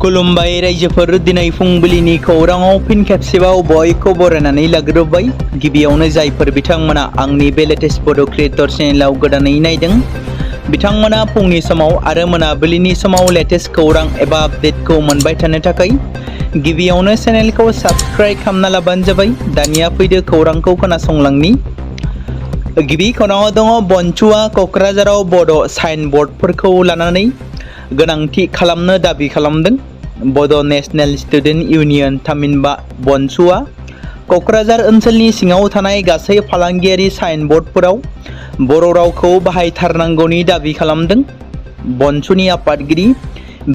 खुलुमबाय रायजोफोर दिनै फुंबिलिनि खौराङाव फिन खेबसेबाव बयखौ बरायनानै लाग्रोबाय। गिबियावनो जायफोर बिथांमोना आंनि बे लेटेस्ट बड' क्रिएटर चेनेलाव गोदानै नायदों बिथांमोना फुंनि समाव आरो मोनाबिलिनि समाव लेटेस्ट खौरां एबा आपडेटखौ मोनबाय थानो थाखाय गिबियावनो चेनेलखौ साबस्क्राइब खालामना लाबानो जाबाय। दानिया फैदो खौरांखौ खोनासंलांनि। गिबि खौराङाव दङ बनचुआ क'क्राझाराव बड' साइन बर्डफोरखौ लानानै गोनांथि खालामनो दाबि खालामदों। बड' नेशनेल स्टुडेन्ट इउनियन थामहिनबा बनचुआ क'क्राझार ओनसोलनि सिङाव थानाय गासै फालांगियारि साइन बर्डफोराव बर' रावखौ बाहायथारनांगौनि दाबि खालामदों। बनचुनि आफादगिरि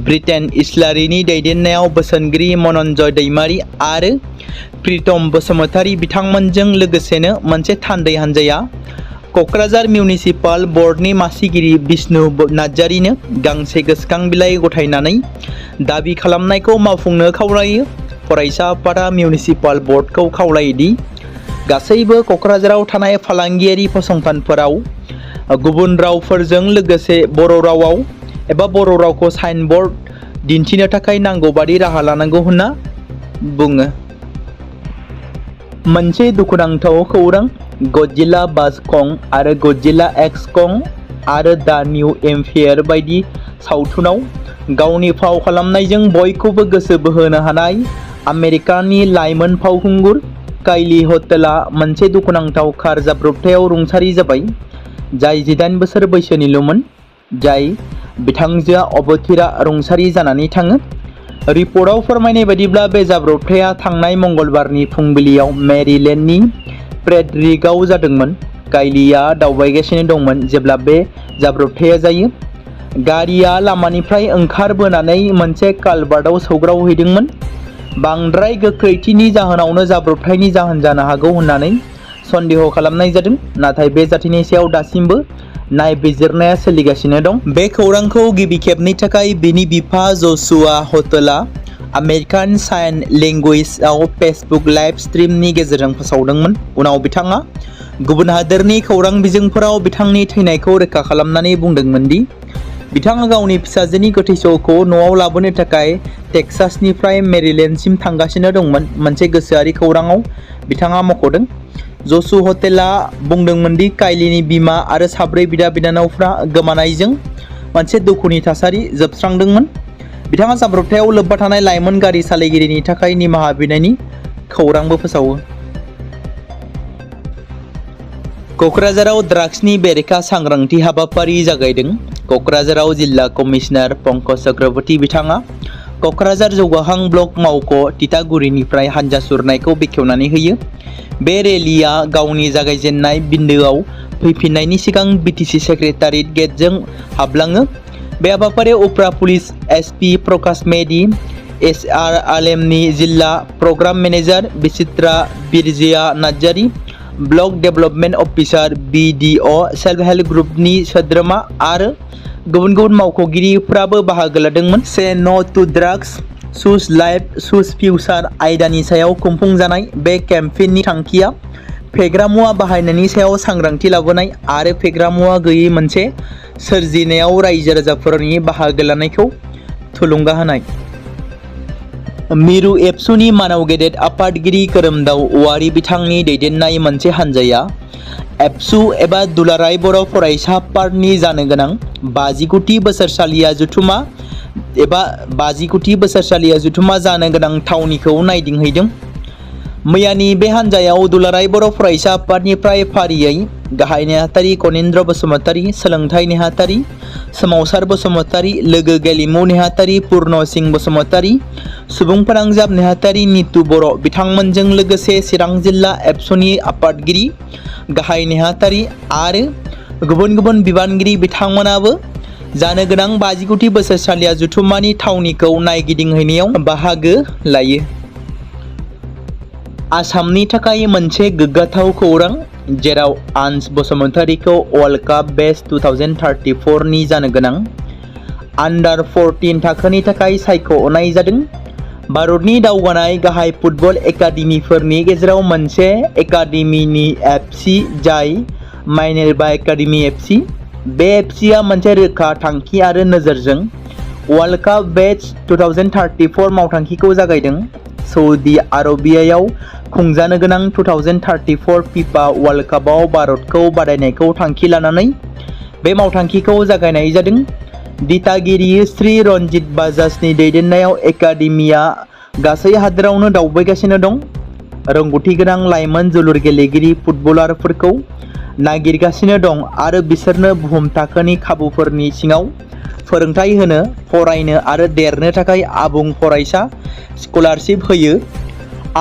ब्रिटेन इस्लारिनि दैदेननायाव बोसोनगिरि मनन्जय दैमारि आरो प्रितम बसुमतारी बिथांमोनजों लोगोसेनो मोनसे थान्दै हान्जाया क'क्राझार मिउनिसिपाल बर्डनि मासिगिरि बिष्णु नार्जारिनो गांसे गोसोखां बिलाइ गथायनानै दाबि खालामनायखौ मावफुंनो खावलायो। फरायसा आफादा मिउनिसिपाल बर्डखौ खावलायोदि गासैबो क'क्राझाराव थानाय फालांगियारि फसंथानफोराव गुबुन रावफोरजों लोगोसे बर' रावाव एबा बर' रावखौ साइन बर्ड दिन्थिनो थाखाय नांगौ बादि राहा लानांगौ होनना बुङो। मोनसे दुखुनांथाव खौरां, गडजिला बाज कं आरो गडजिला एक्स कं आरो दा निउ एम्पायर बायदि सावथुनाव गावनि फाव खालामनायजों बयखौबो गोसो बोहोनो हानाय आमेरिकानि लाइमोन फावखुंगुर काइली हटेलआ मोनसे दुखुनांथाव कार जाब्रबथायाव रुंसारि जाबाय, जाय 18 बोसोर बैसोनिल'मोन, जाय बिथांजोआ अबथिरा रुंसारि जानानै थाङो। रिपर्टआव फोरमायनाय बायदिब्ला बे जाब्रबथाया थांनाय मंगलबारनि फुंबिलियाव मेरिलेन्डनि फ्रेडरिकआव जादोंमोन। काइलीआ दावबायगासिनो दंमोन जेब्ला बे जाब्रबथाया जायो। गारिया लामानिफ्राय ओंखारबोनानै मोनसे कालभार्टआव सौग्रावहैदोंमोन। बांद्राय गोख्रैथिनि जाहोनावनो जाब्रबथायनि जाहोन जानो हागौ होननानै सन्देह खालामनाय जादों, नाथाय बे जाथायनि सायाव दासिमबो नायबिजिरनाया सोलिगासिनो दं। बे खौरांखौ गिबि खेबनि थाखाय बिनि बिफा जसुआ हटलआ आमेरिकान साइन लेंगुवेजआव फेसबुक लाइभ स्ट्रिमनि गेजेरजों फोसावदोंमोन। उनाव बिथाङा गुबुन हादोरनि खौरां बिजोंफोराव बिथांनि थैनायखौ रोखा खालामनानै बुंदोंमोन दि बिथाङा गावनि फिसाजोनि गोथै सह'खौ न'आव लाबोनो थाखाय टेक्सासनिफ्राय मेरिलेन्डसिम थांगासिनो दंमोन। मोनसे गोसोआरि खौराङाव बिथाङा मख'दों। जसु हटेलआ बुंदोंमोन दि काइलीनि बिमा आरो साब्रै बिदा-बिनानावफ्रा गोमानायजों मोनसे दुखुनि थासारि जोबस्रांदोंमोन। बिथाङा जाब्रबथायाव लोब्बा थानाय लाइमोन गारि सालायगिरिनि थाखाय निमाहा बिनायनि खौरांबो फोसावो। क'क्राझाराव ड्राग्सनि बेरेखा सांग्रांथि हाबाफारि जागायदों। क'क्राझाराव जिल्ला कमिशनार पंकज चक्रवर्ती बिथाङा क'क्राझार जौगाहां ब्लक मावख' तितागुरिनिफ्राय हान्जा सुरनायखौ बेखेवनानै होयो। बे रेलिआ गावनि जागायजेननाय बिन्दोआव फैफिननायनि सिगां बिटिसि सेक्रेटारियेट गेटजों हाबलाङो। बे हाबाफारियाव उफ्रा police SP Prakash Medhi, SR आलेमनि जिल्ला program manager Bichitra Birjia Narzary, block development officer BDO, self help ग्रुपनि सोद्रोमा आरो गुबुन गुबुन मावख'गिरिफोराबो बाहागो लादोंमोन। Say no' to drugs choose life choose future आयदानि सायाव खुंफुंजानाय बे केम्पेइननि थांखिया फेग्रा मुवा बाहायनायनि सायाव सांग्रांथि लाबोनाय आरो फेग्रा मुवा गैयै मोनसे सोरजिनायाव रायजो राजाफोरनि बाहागो लानायखौ थुलुंगा होनाय। मिरु एबसुनि मानाव गेदेर आफादगिरि खोरोमदाव औवारी बिथांनि दैदेननाय मोनसे हान्जाया एबसु एबा दुलाराय बर' फरायसा आफादनि जानो गोनां 50 बोसोरसालिया जुथुमा जानो गोनां थावनिखौ नायदिंहैदों। मैयानि बे हान्जायाव दुलाराय बर' फरायसा आफादनिफ्राय फारियै गाहाय नेहाथारि कनिन्द्र बसुमतारी, सोलोंथाइ नेहाथारि सोमावसार बसुमतारी, लोगो गेलेमु नेहाथारि पुर्ण सिंह बसुमतारी, सुबुं फोनांजाब नेहाथारि नितु बर' बिथांमोनजों लोगोसे चिरां जिल्ला एबसुनि आफादगिरि, गाहाय नेहाथारि आरो गुबुन गुबुन बिबानगिरि बिथांमोनाबो जानो गोनां 50 बोसोरसालिया जुथुमानि थावनिखौ नायगिदिंहैनायाव बाहागो लायो। आसामनि थाखाय मोनसे गोग्गाथाव खौरां, जेराव आन्स बसुमतारीखौ वर्ल्ड काप बेस्ट 2034 नि जानो गोनां आन्डार 14 थाखोनि थाखाय सायख'नाय जादों। भारतनि दावगानाय गाहाय फुटबल एकाडेमिफोरनि गेजेराव मोनसे एकाडेमिनि एफसि, जाय माइनेर्भा एकाडेमी एफसि। बे एफसिआ मोनसे रोखा थांखि आरो नोजोरजों वर्ल्ड काप बेच 2034 मावथांखिखौ जागायदों। सौदी आरबियायाव खुंजानो गोनां 2034 फिफा वर्ल्ड कापआव भारतखौ बादायनायखौ थांखि लानानै बे मावथांखिखौ जागायनाय जादों। दिथागिरि श्री रनजित बाजाजनि दैदेननायाव एकाडेमिया गासै हादोरावनो दावबायगासिनो दं। रोंगौथि गोनां लाइमोन जोलुर गेलेगिरि फुटबलारफोरखौ नागिरगासिनो दं आरो बिसोरनो बुहुम थाखोनि खाबुफोरनि सिङाव फोरोंथाय होनो, फरायनो आरो देरनो थाखाय आबुं फरायसा स्कलारशिप होयो।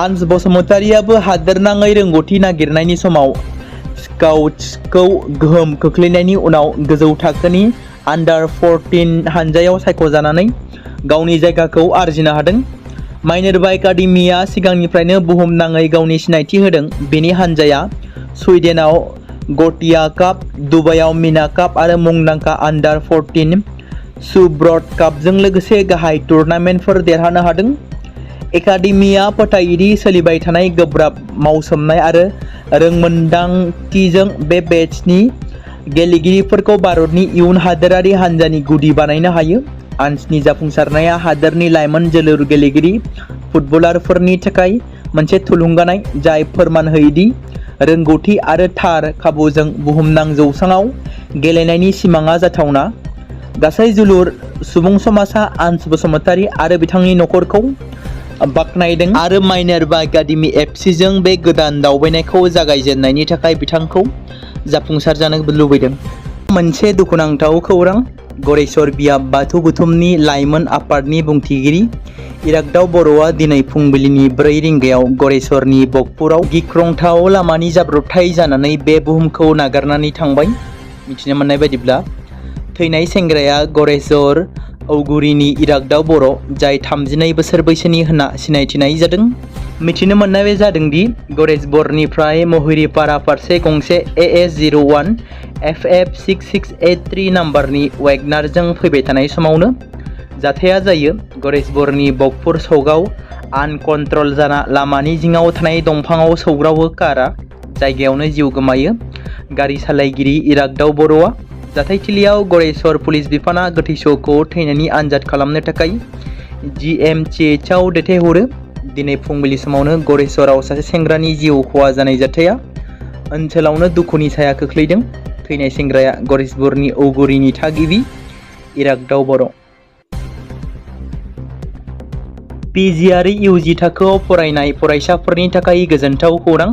आन्स बसुमतारियाबो हादोरनाङै रोंगौथि नागिरनायनि समाव स्काउट्सखौ गोहोम खोख्लैनायनि उनाव गोजौ थाखोनि आन्डार 14 हानजायाव सायख'जानानै गावनि जायगाखौ आरजिनो हादों। माइनेर्भा एकाडेमिया सिगांनिफ्रायनो बुहुमनाङै गावनि सिनायथि होदों। बेनि हानजाया सुइडेनाव गटिया काप, दुबाइआव मिना काप आरो मुंदांखा आन्डार 14 सुब्रत कापजों लोगोसे गाहाय टुर्नामेन्टफोर देरहानो हादों। एकाडेमिया फोथायोदि सोलिबाय थानाय गोब्राब मावसोमनाय आरो रोंमोन्दांथिजों बे बेचनि गेलेगिरिफोरखौ भारतनि इयुन हादोरारि हान्जानि गुदि बानायनो हायो। आन्सनि जाफुंसारनाया हादोरनि लाइमोन जोलुर गेलेगिरि फुटबलारफोरनि थाखाय मोनसे थुलुंगानाय, जाय फोरमान होयोदि रोंगौथि आरो थार खाबुजों बुहुमनां जौसाङाव गेलेनायनि सिमांआ जाथावना। गासै जोलुर सुबुं समाजा आन्स बसुमतारी आरो बिथांनि नखरखौ बाख्नायदों आरो माइनेर्भा एकाडेमि एफसीजों बे गोदान दावबायनायखौ जागायजेननायनि थाखाय बिथांखौ जाफुंसार जानो लुबैदों। मोनसे दुखुनांथाव खौरां। गरेस्वर बियाब बाथौ बुथुमनि लाइमोन आफादनि बुंथिगिरि इराग्दाव बर'आ दिनै फुंबिलिनि 4 रिंगायाव गरेस्वरनि बकपुराव गिख्रंथाव लामानि जाब्रबथाय जानानै बे बुहुमखौ नागारनानै थांबाय। मिथिनो मोननाय बायदिब्ला थैनाय सेंग्राया गरेस्वर औगुरिनि इराग्दाव बर', जाय 32 बोसोर बैसोनि होनना सिनायथिनाय जादों। मिथिनो मोननाय जादोंदि गरेस्वरनिफ्राय महिरीपारा फारसे गंसे AS01 FF6683 नाम्बारनि वेगनारजों फैबाय थानाय समावनो जाथाया जायो। गरेस्वरनि बकपुर सौकआव आनकन्ट्रल जाना लामानि जिङाव थानाय दंफाङाव सौग्रावो कारआ जायगायावनो जिउ गोमायो। गारि सालायगिरि इराग्दाव बर'आ जाथायथिलियाव गरेस्वर पुलिस बिफाना गोथै सहखौ थैनायनि आनजाद खालामनो थाखाय GMCHआव दैथायहरो। दिनै फुंबिलि समावनो गरेस्वराव सासे सेंग्रानि जिउ खहा जानाय जाथाया ओनसोलावनो दुखुनि साया खोख्लैदों। थैनाय सेंग्राया गरेस्वरनि औगुरिनि थागिबि इराग्दाव बर'। PG आरो UG थाखोआव फरायनाय फरायसाफोरनि थाखाय गोजोनथाव खौरां।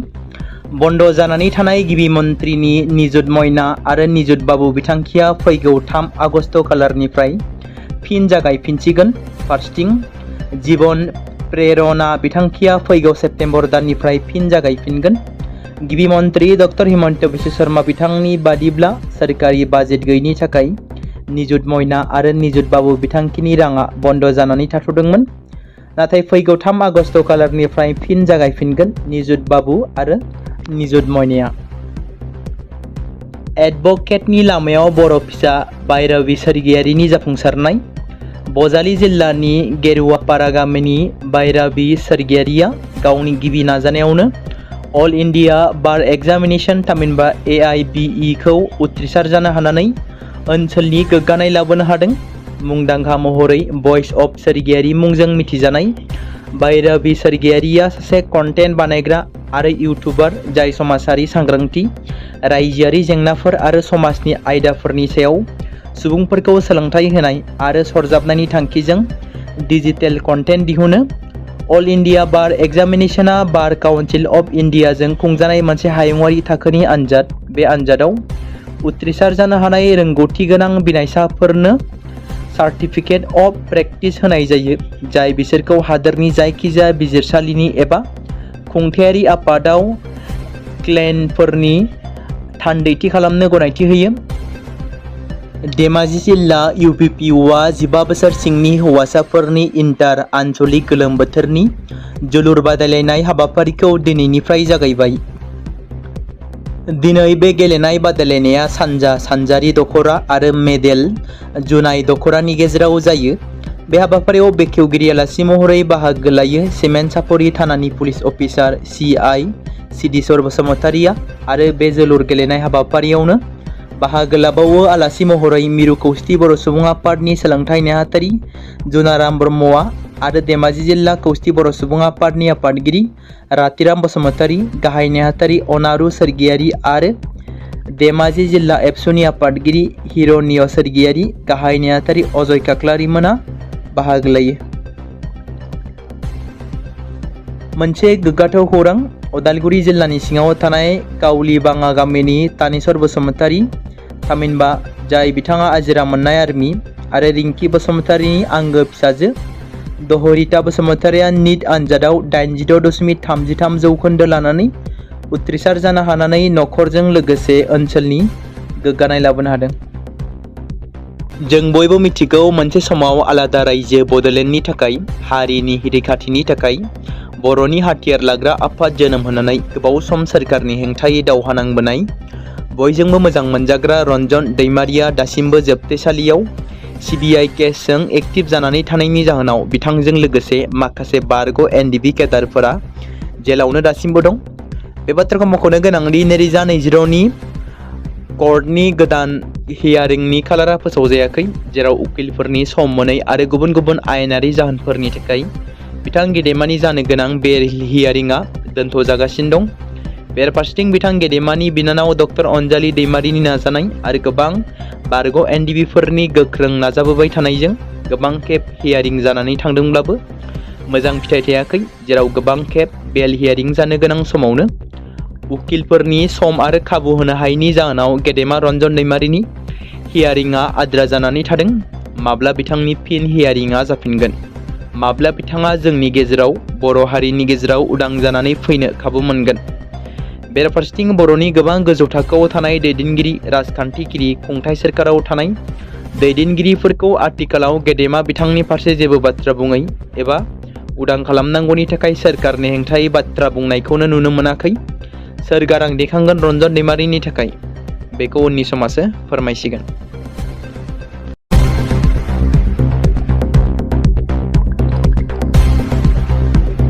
बन्द जानानै थानाय गिबि मन्थ्रिनि निजुत मयना आरो निजुत बाबु बिथांखिया फैगौ 3 आगस्ट खालारनिफ्राय फिन जागायफिनसिगोन। फारसेथिं जीवन प्रेरणा बिथांखिया फैगौ सेप्तेम्बर दाननिफ्राय फिन जागायफिनगोन। गिबि मन्थ्रि डक्टर हिमन्त बिश्व शर्मा बिथांनि बादिब्ला सोरखारि बाजेट गैयैनि थाखाय निजुत मयना आरो निजुत बाबु बिथांखिनि राङा बन्द जानानै थाथ'दोंमोन। नाथाय फैगौ 3 आगस्ट खालारनिफ्राय फिन जागायफिनगोन। निजुत बाबु आरो निजुत मयनाया एडभकेटनि लामायाव बर' फिसा बायराबि सोरगियारिनि जाफुंसारनाय। बजालि जिल्लानि गेरुवापारा गामिनि बायराबि सोरगियारिया गावनि गिबि नाजानायावनो अल इन्डिया बार एग्जामिनेशन थामहिनबा AIBE खौ उथ्रिसार जानो हानानै ओनसोलनि गोग्गानाय लाबोनो हादों। मुंदांखा महरै भइस अफ सोरगियारि मुंजों मिथिजानाय बायराबि सोरगियारिया सासे कन्टेन्ट बानायग्रा आरो इउटुबार, जाय समाजारि सांग्रांथि, रायजोआरि जेंनाफोर आरो समाजनि आयदाफोरनि सायाव सुबुंफोरखौ सोलोंथाय होनाय आरो सरजाबनायनि थांखिजों डिजिटेल कन्टेन्ट दिहुनो। अल इन्डिया बार एग्जामिनेशना बार काउन्सिल अफ इन्डियाजों खुंजानाय मोनसे हायुङारि थाखोनि आनजाद। बे आनजादाव उथ्रिसार जानो हानाय रोंगौथि गोनां बिनायसाफोरनो सार्टिफिकेट अफ प्रेक्टिस होनाय जायो, जाय बिसोरखौ हादोरनि जायखिजाया बिजिरसालिनि एबा खुंथायारि आफादाव क्लेइमफोरनि थान्दैथि खालामनो गनायथि होयो। धेमाजि जिल्ला UPPUआ 15 बोसोर सिंनि हौवासाफोरनि इन्टार आन्चलिक गोलोम बोथोरनि जोलुर बादायलायनाय हाबाफारिखौ दिनैनिफ्राय जागायबाय। दिनै बे गेलेनाय बादायलायनाया सानजा सानजारि दख'रा आरो मेडेल जुनाय दख'रानि गेजेराव जायो। बे हाबाफारियाव बेखेवगिरि आलासि महरै बाहागो लायो सिमेन्ट सापरि थानानि पुलिस अफिसार CI सिद्धेश्वर बसुमतारिया आरो बे जोलुर गेलेनाय हाबाफारियावनो बाहागो लाबावो आलासि महरै मिरु खौसेथि बर' सुबुं आफादनि सोलोंथाइ नेहाथारि जुनाराम ब्रह्मआ आरो धेमाजि जिल्ला खौसेथि बर' सुबुं आफादनि आफादगिरि रातिराम बसुमतारी, गाहाय नेहाथारि अनारु सोरगियारि आरो धेमाजि जिल्ला एबसुनि आफादगिरि हिरण्य सोरगियारि, गाहाय नेहाथारि अजय काक्लारि मोना बाहागो लायो। मोनसे गोग्गाथाव खौरां। उदालगुरि जिल्लानि सिङाव थानाय काउलिबाङा गामिनि तानेश्वर बसुमतारी थामहिनबा जाय बिथाङा आजिरा मोननाय आर्मि आरो रिंकि बसुमतारीनि आंगो फिसाजो दहरिता बसुमतारीया निट आनजादाव 86.33 जौखोन्दो लानानै उथ्रिसार जानो हानानै नखरजों लोगोसे ओनसोलनि गोग्गानाय लाबोनो हादों। जों बयबो मिथिगौ मोनसे समाव आलादा रायजो बड'लेण्डनि थाखाय हारिनि रैखाथिनि थाखाय बर'नि हाथियार लाग्रा आफाद जोनोम होनानै गोबाव सम सोरखारनि हेंथायै दावहा नांबोनाय बयजोंबो मोजां मोनजाग्रा रन्जन दैमारिया दासिमबो जोबथेसालियाव CBI केसजों एक्टिभ जानानै थानायनि जाहोनाव बिथांजों लोगोसे माखासे बारग' NDP केडारफोरा जेलावनो दासिमबो दं। बे बाथ्राखौ मख'नो गोनांदि 2022नि कर्टनि गोदान हियारिंनि खालारा फोसावजायाखै, जेराव उकिलफोरनि सम मोनै आरो गुबुन गुबुन आयेनारि जाहोनफोरनि थाखाय बिथां गेदेमानि जानो गोनां बे हियारिंआ दोनथ'जागासिनो दं। बेरफारसेथिं बिथां गेदेमानि बिनानाव डक्टर अनजालि दैमारिनि नाजानाय आरो गोबां बारग' NDPफोरनि गोख्रों नाजाबोबाय थानायजों गोबां खेब हियारिं जानानै थांदोंब्लाबो मोजां फिथाइ थायाखै, जेराव गोबां खेब बेल हियारिं जानो गोनां समावनो उकिलफोरनि सम आरो खाबु होनो हायैनि जाहोनाव गेदेमा रन्जन दैमारिनि हियारिंआ आद्रा जानानै थादों। माब्ला बिथांनि फिन हियारिंआ जाफिनगोन? माब्ला बिथाङा जोंनि गेजेराव बर' हारिनि गेजेराव उदां जानानै फैनो खाबु मोनगोन? बेरफारसेथिं बर'नि गोबां गोजौ थाखोआव थानाय दैदेनगिरि, राजखान्थिगिरि, खुंथाइ सोरखाराव थानाय दैदेनगिरिफोरखौ आथिखालाव गेदेमा बिथांनि फारसे जेबो बाथ्रा बुङै एबा उदां खालामनांगौनि थाखाय सोरखारनि हेंथायै बाथ्रा बुंनायखौनो नुनो मोनाखै। सोर गारां देखांगोन रन्जन दैमारिनि थाखाय? बेखौ उननि समासो फोरमायसिगोन।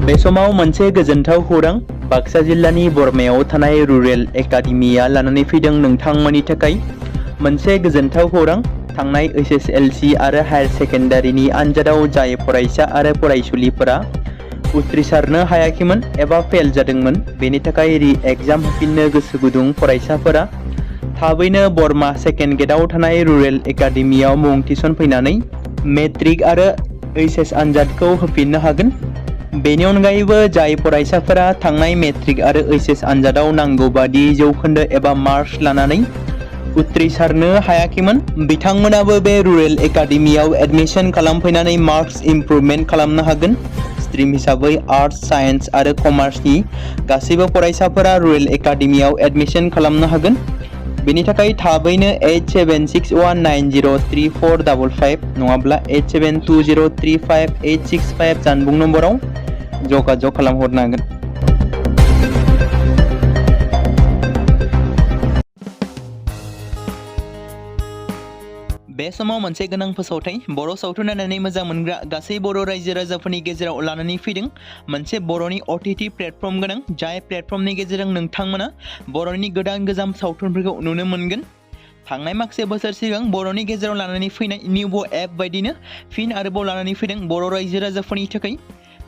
बे समाव मोनसे गोजोनथाव खौरां। बाक्सा जिल्लानि बरमायाव थानाय रुरेल एकाडेमिया लानानै फैदों नोंथांमोननि थाखाय मोनसे गोजोनथाव खौरां। थांनाय SSLC आरो हायार सेकेन्डारिनि आनजादाव जाय फरायसा आरो फरायसुलिफोरा उथ्रिसारनो हायाखैमोन एबा फेल जादोंमोन, बेनि थाखाय रि-एग्जाम होफिननो गोसो गुदुं फरायसाफोरा थाबैनो बरमा सेकेन्ड गेटआव थानाय रुरेल एकाडेमियाव मुं थिसनफैनानै मेट्रिक आरो HS आनजादखौ होफिननो हागोन। बेनि अनगायैबो जाय फरायसाफोरा थांनाय मेट्रिक आरो HS आनजादाव नांगौ बादि जौखोन्दो एबा मार्कस लानानै उथ्रिसारनो हायाखैमोन, बिथांमोनाबो बे रुरेल एकाडेमियाव एडमिशन खालामफैनानै मार्कस इमप्रुभमेन्ट खालामनो हागोन। स्ट्रिम हिसाबै आर्टस, साइन्स आरो कमार्सनि गासैबो फरायसाफोरा रुरेल एकाडेमियाव एडमिशन खालामनो हागोन। बेनि थाखाय थाबैनो 8761903455 नङाब्ला 87203585 जानबुं नम्बराव जगाजग खालामहरनो हागोन। बे समाव मोनसे गोनां फोसावथाय बर' सावथुन नायनानै मोजां मोनग्रा गासै बर' रायजो राजाफोरनि गेजेराव लानानै फैदों मोनसे बर'नि OTT प्लेटफर्म गोनां, जाय प्लेटफर्मनि गेजेरजों नोंथांमोना बर'नि गोदान गोजाम सावथुनफोरखौ नुनो मोनगोन। थांनाय माखासे बोसोर सिगां बर'नि गेजेराव लानानै फैनाय निउबो एप बायदिनो फिन आरोबाव लानानै फैदों बर' रायजो राजाफोरनि थाखाय।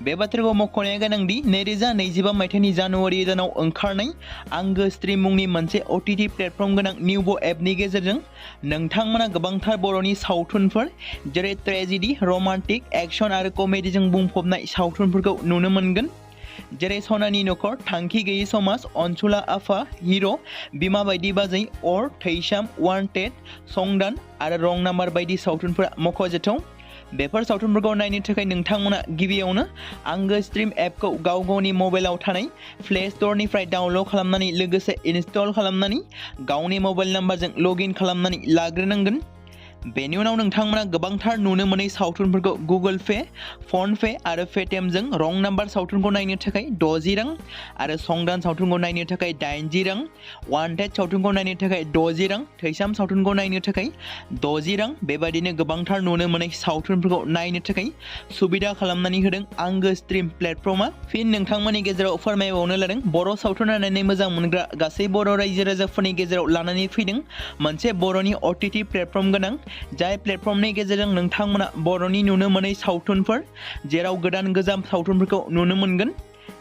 बे बाथ्राखौ मख'नाया गोनांदि 2025 मायथाइनि जानुवारि दानाव ओंखारनाय आंगो स्ट्रिम मुंनि मोनसे OTT प्लेटफर्म गोनां निउबो एपनि गेजेरजों नोंथांमोना गोबांथार बर'नि सावथुनफोर जेरै ट्रेजेडि, रमान्टिक, एक्सन आरो कमेडिजों बुंफबनाय सावथुनफोरखौ नुनो मोनगोन। जेरै सनानि नखर, थांखि गैयै समाज, अनसुला आफा, हिर', बिमा बायदि बाजै, अर, थैसाम, वान्टेड, संदान आरो रं नाम्बार बायदि सावथुनफोरा मख'जाथाव। बेफोर सावथुनफोरखौ नायनो थाखाय नोंथांमोना गिबियावनो आंगो स्ट्रिम एपखौ गाव गावनि मबाइलाव थानाय प्ले स्ट'रनिफ्राय डाउनल'ड खालामनानै लोगोसे इनस्टल खालामनानै गावनि मबाइल नाम्बारजों लग इन खालामनानै लाग्रोनांगोन। बेनि उनाव नोंथांमोना गोबांथार नुनो मोनै सावथुनफोरखौ गुगोल पे, फन पे आरो पेटिएमजों रं नाम्बार सावथुनखौ नायनो थाखाय 60 रां आरो संदान सावथुनखौ नायनो थाखाय 80 रां, वान्टेड सावथुनखौ नायनो थाखाय 60 रां, थैसाम सावथुनखौ नायनो थाखाय 60 रां बेबायदिनो गोबांथार नुनो मोनै सावथुनफोरखौ नायनो थाखाय सुबिदा खालामनानै होदों आंगो स्ट्रिम प्लेटफर्मा। फिन नोंथांमोननि गेजेराव फोरमायबावनो लादों बर' सावथुन नायनानै मोजां मोनग्रा गासै बर' रायजो राजाफोरनि गेजेराव लानानै फैदों मोनसे बर'नि OTT प्लेटफर्म गोनां, जाय प्लेटफर्मनि गेजेरजों नोंथांमोना बर'नि नुनो मोनै सावथुनफोर जेराव गोदान गोजाम सावथुनफोरखौ नुनो मोनगोन।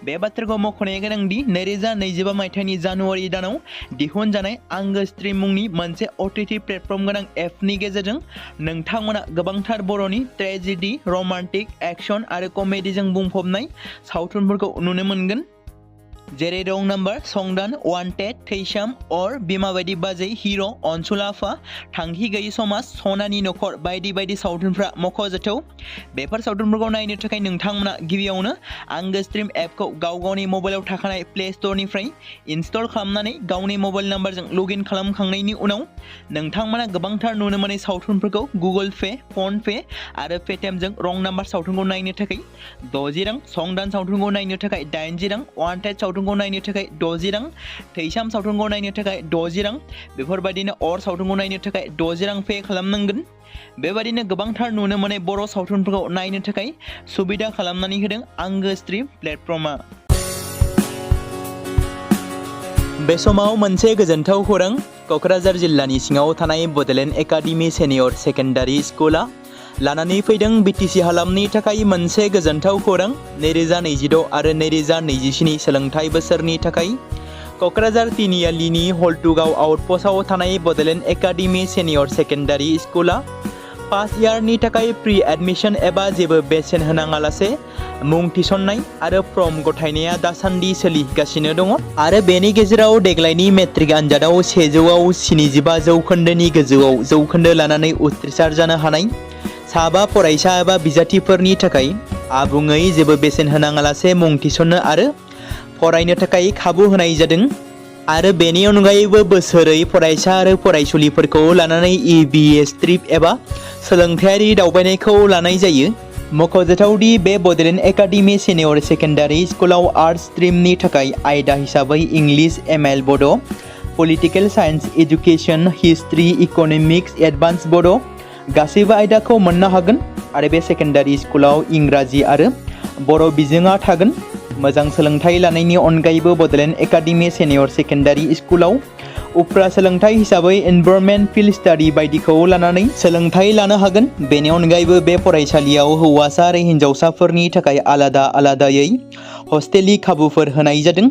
बे बाथ्राखौ मख'नाया गोनांदि 2025 मायथाइनि जानुवारि दानाव दिहुनजानाय आंगो स्ट्रिम मुंनि मोनसे OTT प्लेटफर्म गोनां एपनि गेजेरजों नोंथांमोना गोबांथार बर'नि ट्रेजेडि, रमान्टिक, एक्शन आरो कमेडिजों बुंफबनाय सावथुनफोरखौ नुनो मोनगोन। जेरै रं नाम्बार, संदान, वान्टेड, थैसाम, अर, बिमा बायदि बाजै, हिर', अनसुला आफा, थांखि गैयि समाज, सनानि नखर बायदि बायदि सावथुनफ्रा मख'जाथाव। बेफोर सावथुनफोरखौ नायनो थाखाय नोंथांमोना गिबियावनो आंगो स्ट्रिम एपखौ गाव गावनि मबाइलाव थाखानाय प्ले स्ट'रनिफ्राय इनस्टल खालामनानै गावनि मबाइल नाम्बारजों लगइन खालामखांनायनि उनाव नोंथांमोना गोबांथार नुनो मोनै सावथुनफोरखौ गुगोल पे, फन पे आरो पेटिएमजों रं नाम्बार सावथुनखौ नायनो थाखाय 60 रां, संदान सावथुनखौ नायनो थाखाय 80 रां, वान्टेड सावथुनखौ नायनो थाखाय 60 रां, थैसाम सावथुनखौ नायनो थाखाय 60 रां बेफोरबायदिनो अर सावथुनखौ नायनो थाखाय 60 रां पे खालामनांगोन। बेबायदिनो गोबांथार नुनो मोनै बर' सावथुनफोरखौ नायनो थाखाय सुबिदा खालामनानै होदों आंगो स्ट्रिम प्लेटफर्मा। बे समाव मोनसे गोजोनथाव खौरां, क'क्राझार जिल्लानि सिङाव थानाय बड'लेण्ड एकाडेमि सिनियर सेकेन्डारि स्कुला लानानै फैदों BTC हालामनि थाखाय मोनसे गोजोनथाव खौरां। 2026 आरो 2027 सोलोंथाइ बोसोरनि थाखाय क'क्राझार तिनिआलिनि हल्टुगाव आउटपस्टआव थानाय बड'लेण्ड एकाडेमि सिनियर सेकेन्डारि स्कुला फार्स्ट इयारनि थाखाय प्रि एडमिशन एबा जेबो बेसेन होनाङालासे मुं थिसननाय आरो फर्म गथायनाया दासान्दि सोलिगासिनो दङ आरो बेनि गेजेराव देग्लायनि मेट्रिक आनजादाव 100आव 75 जौखोन्दोनि गोजौआव जौखोन्दो लानानै उथ्रिसार जानो हानाय साबा फरायसा एबा बिजाथिफोरनि थाखाय आबुङै जेबो बेसेन होनाङालासे मुं थिसननो आरो फरायनो थाखाय खाबु होनाय जादों आरो बेनि अनगायैबो बोसोरै फरायसा आरो फरायसुलिफोरखौ लानानै EBS ट्रिप एबा सोलोंथायारि दावबायनायखौ लानाय जायो। मख'जाथावदि बे बड'लेण्ड एकाडेमि सिनियर सेकेन्डारि स्कुलाव आर्ट्स स्ट्रिमनि थाखाय आयदा हिसाबै इंलिश, ML बड', political science, education, history, economics, advance बड' गासैबो आयदाखौ मोननो हागोन आरो बे सेकेन्डारि स्कुलाव इंराजि आरो बर' बिजोङा थागोन। मोजां सोलोंथाइ लानायनि अनगायैबो बड'लेण्ड एकाडेमि सिनियर सेकेन्डारि स्कुलाव उफ्रा सोलोंथाइ हिसाबै एनभायरनमेन्ट, फिल्ड स्टाडि बायदिखौ लानानै सोलोंथाइ लानो हागोन। बेनि अनगायैबो बे फरायसालियाव हौवासा आरो हिन्जावसाफोरनि थाखाय आलादा आलादायै हस्टेलनि खाबुफोर होनाय जादों।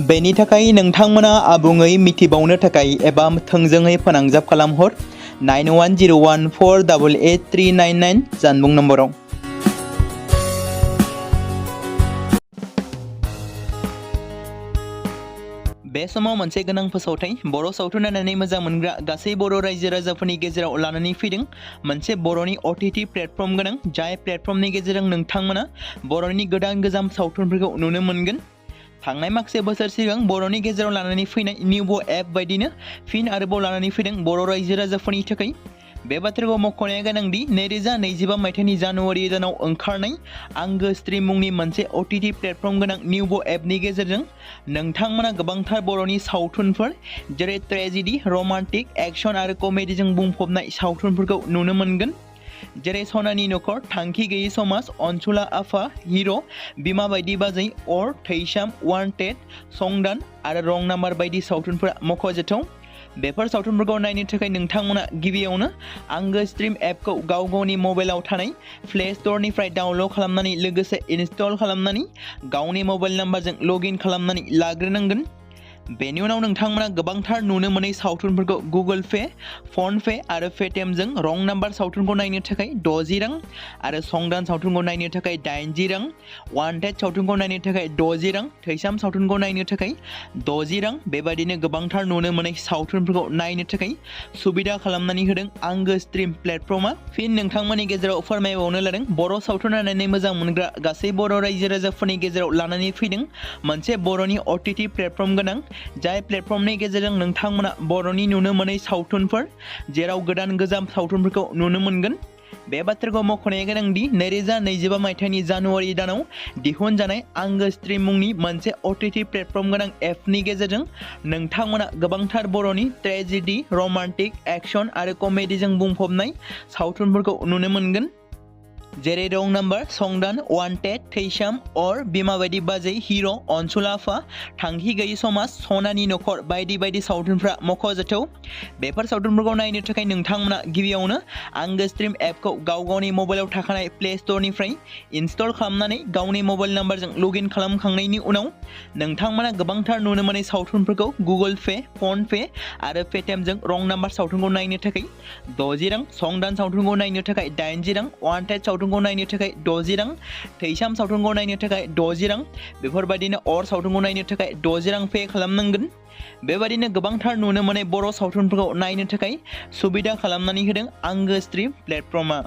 बेनि थाखाय नोंथांमोना आबुङै मिथिबावनो थाखाय एबा थोंजोङै फोनांजाब खालामहर 9101488399 जानबुं नम्बराव। बे समाव मोनसे गोनां फोसावथाय, बर' सावथुन नायनानै मोजां मोनग्रा गासै बर' रायजो राजाफोरनि गेजेराव लानानै फैदों मोनसे बर'नि OTT प्लेटफर्म गोनां, जाय प्लेटफर्मनि गेजेरजों नोंथांमोना बर'नि गोदान गोजाम सावथुनफोरखौ नुनो मोनगोन। थांनाय माखासे बोसोर सिगां बर'नि गेजेराव लानानै फैनाय निउबो एप बायदिनो फिन आरोबाव लानानै फैदों बर' रायजो राजाफोरनि थाखाय। बे बाथ्राखौ मख'नाया गोनांदि 2025 मायथाइनि जानुवारि दानाव ओंखारनाय आंगो स्ट्रिम मुंनि मोनसे OTT प्लेटफर्म गोनां निउबो एपनि गेजेरजों नोंथांमोना गोबांथार बर'नि सावथुनफोर जेरै ट्रेजेडि, रमान्टिक, एक्शन आरो कमेडिजों बुंफबनाय सावथुनफोरखौ नुनो मोनगोन। जेरै सनानि नखर, थांखि गैयि समाज, अनसुला आफा, हिर', बिमा बायदि बाजै, अर, थैसाम, वान्टेड, संदान आरो रं नाम्बार बायदि सावथुनफोरा मख'जाथाव। बेफोर सावथुनफोरखौ नायनो थाखाय नोंथांमोना गिबियावनो आंगो स्ट्रिम एपखौ गाव गावनि मबाइलाव थानाय प्ले स्ट'रनिफ्राय डाउनल'ड खालामनानै लोगोसे इनस्टल खालामनानै गावनि मबाइल नाम्बारजों लगइन खालामनानै लाग्रोनांगोन। बेनि उनाव नोंथांमोना गोबांथार नुनो मोनै सावथुनफोरखौ गुगोल पे, फन पे आरो पेटिएमजों रं नाम्बार सावथुनखौ नायनो थाखाय 60 रां आरो संदान सावथुनखौ नायनो थाखाय 80 रां, वान्टेड सावथुनखौ नायनो थाखाय 60 रां, थैसाम सावथुनखौ नायनो थाखाय 60 रां बेबायदिनो गोबांथार नुनो मोनै सावथुनफोरखौ नायनो थाखाय सुबिदा खालामनानै होदों आंगो स्ट्रिम प्लेटफर्मा। फिन नोंथांमोननि गेजेराव फोरमायबावनो लादों बर' सावथुन नायनानै मोजां मोनग्रा गासै बर' रायजो राजाफोरनि गेजेराव लानानै फैदों मोनसे बर'नि OTT प्लेटफर्म गोनां, जाय प्लेटफर्मनि गेजेरजों नोंथांमोना बर'नि नुनो मोनै सावथुनफोर जेराव गोदान गोजाम सावथुनफोरखौ नुनो मोनगोन। बे बाथ्राखौ मख'नाया गोनांदि 2025 मायथाइनि जानुवारि दानाव दिहुनजानाय आंगो स्ट्रीम मुंनि मोनसे OTT प्लेटफर्म गोनां एपनि गेजेरजों नोंथांमोना गोबांथार बर'नि ट्रेजेडी, रमान्टिक, एक्शन आरो कमेडीजों बुंफबनाय सावथुनफोरखौ नुनो मोनगोन। जेरै रं नाम्बार, संदान, वान्टेड, थैसाम, अर, बिमा बायदि बाजै, हिर', अनसुला आफा, थांखि गैयि समाज, सनानि नखर बायदि बायदि सावथुनफ्रा मख'जाथाव। बेफोर सावथुनफोरखौ नायनो थाखाय नोंथांमोना गिबियावनो आंगो स्ट्रीम एपखौ गावनि मबाइलाव थाखानाय प्ले स्ट'रनिफ्राय इनस्टल खालामनानै गावनि मबाइल नाम्बारजों लगइन खालामखांनायनि उनाव नोंथांमोना गोबांथार नुनो मोनै सावथुनफोरखौ गुगोल पे, फन पे आरो पेटिएमजों रं नाम्बार सावथुनखौ नायनो थाखाय 60 रां, संदान सावथुनखौ नायनो थाखाय 80 रां, वान्टेड सावथुनखौ नायनो थाखाय 60 रां, थैसाम सावथुनखौ नायनो थाखाय 60 रां, बेफोरबायदिनो अर सावथुनखौ नायनो थाखाय 60 रां पे खालामनांगोन। बेबायदिनो गोबांथार नुनो मोनै बर' सावथुनफोरखौ नायनो थाखाय सुबिदा खालामनानै होदों आंगो स्ट्रीम प्लेटफर्मआ।